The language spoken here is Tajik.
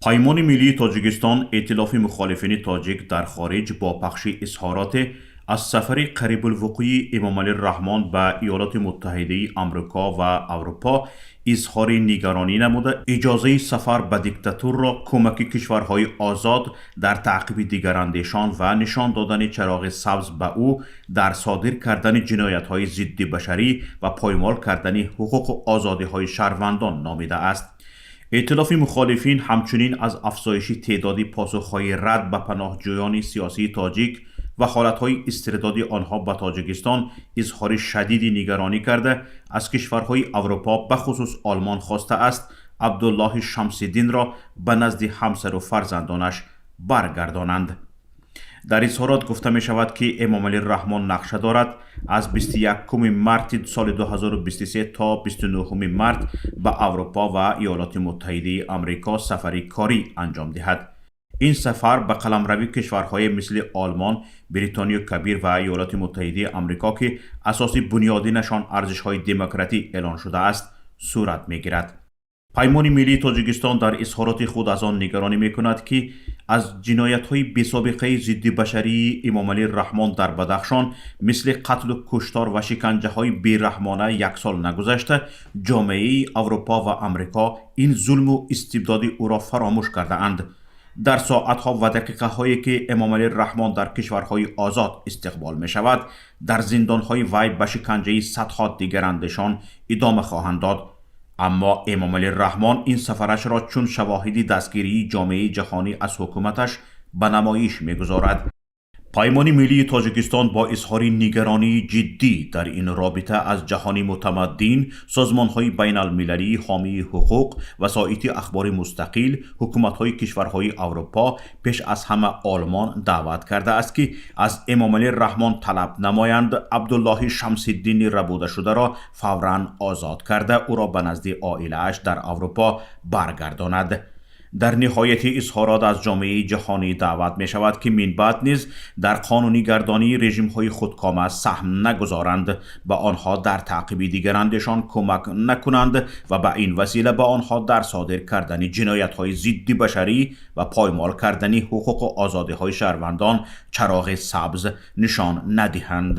Паймони миллии Тоҷикистон, эътилофи мухолифини тоҷик дар хориҷ, бо пахши изҳороте аз сафари қарибулвуқӯи Эмомалӣ Раҳмон ба Иёлоти Муттаҳидаи Амрико ва Аврупо изҳори нигаронӣ намуда, иҷозаи сафар ба диктатурро кӯмаки кишварҳои озод дар таъқиби дигарандешон ва нишон додани чароғи сабз ба ӯ дар содир кардани ҷиноятҳои зиддибашарӣ ва поймол кардани ҳуқуқу озодиҳои шаҳрвандон номидааст. Эътилофи мухолифин ҳамчунин аз афзоиши теъдоди посухҳои рад ба паноҳҷӯёни сиёсии тоҷик ва ҳолатҳои истирдоди онҳо ба Тоҷикистон изҳори шадиди нигаронӣ карда, аз кишварҳои Аврупо, бахусус Олмон, хостааст Абдуллоҳи Шамсиддинро ба назди ҳамсару фарзандонаш баргардонанд. Дар изҳорот гуфта мешавад, ки Эмомалӣ Раҳмон нақша дорад аз 21 марти соли 2023 то 29 март ба Аврупо ва Иёлоти Муттаҳидаи Амрико сафари корӣ анҷом диҳад. Ин сафар ба қаламрави кишварҳое мисли Олмон, Бритонию Кабир ва Иёлоти Муттаҳидаи Амрико, ки асоси бунёдинашон арзишҳои демократӣ эълон шудааст, сурат мегирад. Паймони миллии Тоҷикистон дар изҳороти худ аз он нигаронӣ мекунад, ки аз ҷиноятҳои бесобиқаи зиддибашарии Эмомалӣ Раҳмон дар Бадахшон, мисли қатлу куштор ва шиканҷаҳои бераҳмона, як сол нагузашта ҷомеаи Аврупо ва Амрико ин зулму истибдоди ӯро фаромӯш кардаанд. Дар соатҳо ва дақиқаҳое ки Эмомалӣ Раҳмон дар кишварҳои озод истиқбол мешавад, дар зиндонҳои вай ба шиканҷаи садҳо дигарандешон идома хоҳанд дод. Аммо Эмомалӣ Раҳмон ин сафарашро чун шавоҳиди дастгирии ҷомеаи ҷаҳонӣ аз ҳукуматаш ба намоиш мегузорад. Паймони миллии Тоҷикистон бо изҳори нигаронии ҷиддӣ дар ин робита аз ҷаҳони мутамаддин, созмонҳои байналмилалии ҳомии ҳуқуқ, васоити ахбори мустақил, ҳукуматҳои кишварҳои Аврупо, пеш аз ҳама Олмон, даъват кардааст, ки аз Эмомалӣ Раҳмон талаб намоянд Абдуллоҳи Шамсиддини рабудашударо фавран озод карда, ӯро ба назди оилааш дар Аврупо баргардонад. Дар ниҳояти изҳорот аз ҷомеаи ҷаҳонӣ даъват мешавад, ки минбаъд низ дар қонунигардонии режимҳои худкома саҳм нагузоранд, ба онҳо дар таъқиби дигарандешон кӯмак накунанд ва ба ин васила ба онҳо дар содир кардани ҷиноятҳои зидди башарӣ ва поймол кардани ҳуқуқу озодиҳои шаҳрвандон чароғи сабз нишон надиҳанд.